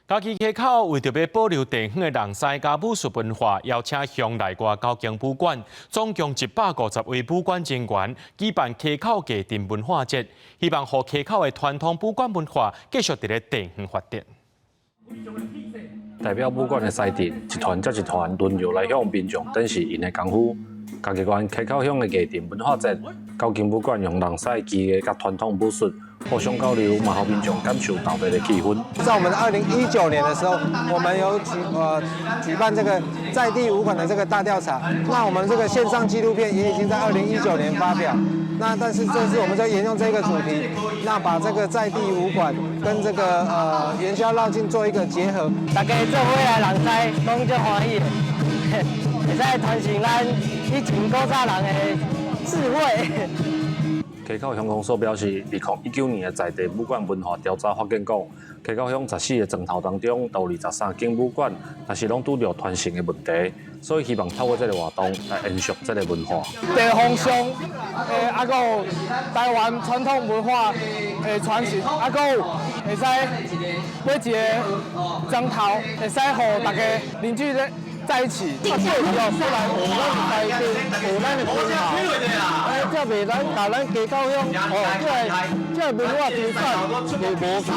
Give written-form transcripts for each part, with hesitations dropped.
嘉義溪口為著欲保留地方的人獅佮武術文化，邀請鄉內外九間武館，總共150位武館人員，舉辦溪口藝陣文化節，希望予溪口的傳統武館文化繼續佇咧地方發展。代表武館的獅陣，一團接一團輪流來向民眾展示𪜶的功夫。嘉義縣溪口鄉的藝陣文化節，九間武館用人獅技藝佮傳統武術互相交流，嘛予民眾感受鬥地的氣氛。在我們2019年的時候，我們有舉辦這個在地武館的這個大調查。那我們這個線上紀錄片也已經在2019年發表。那但是這次我們在沿用這個主題，那把這個在地武館跟這個元宵繞境做一個結合。大家做伙來人獅，攏足歡喜的，會使傳承咱以前古早人的智慧。溪口鄉公所表示，2019年的在地武館文化調查發現講，溪口鄉14個莊頭當中，都有23間武館，但是攏拄著傳承的問題，所以希望透過這個活動來延續這個文化。地方上，啊，閣有台灣傳統文化的傳承，啊，閣有會使每一個莊頭會使予大家凝聚在一起。啊，對哦，過來學咱台語，學咱的文化，哎，才袂咱共咱溪口鄉哦，這個文化資產會無去，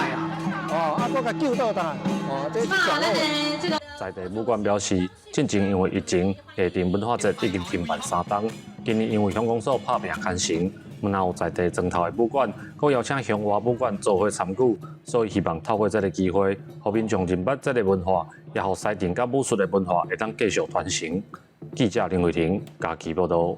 哦，啊，閣共救倒轉來，哦，這是上好的。在地武館表示，進前因為疫情，藝陣文化節已經停辦3冬。今年因為鄉公所拍拚牽成，毋但有在地莊頭的武館，閣邀請鄉外武館做伙參與，所以希望透過這個機會，予民眾認捌這個文化，也予獅陣佮武術的文化會當繼續傳承。記者林慧婷嘉義報道。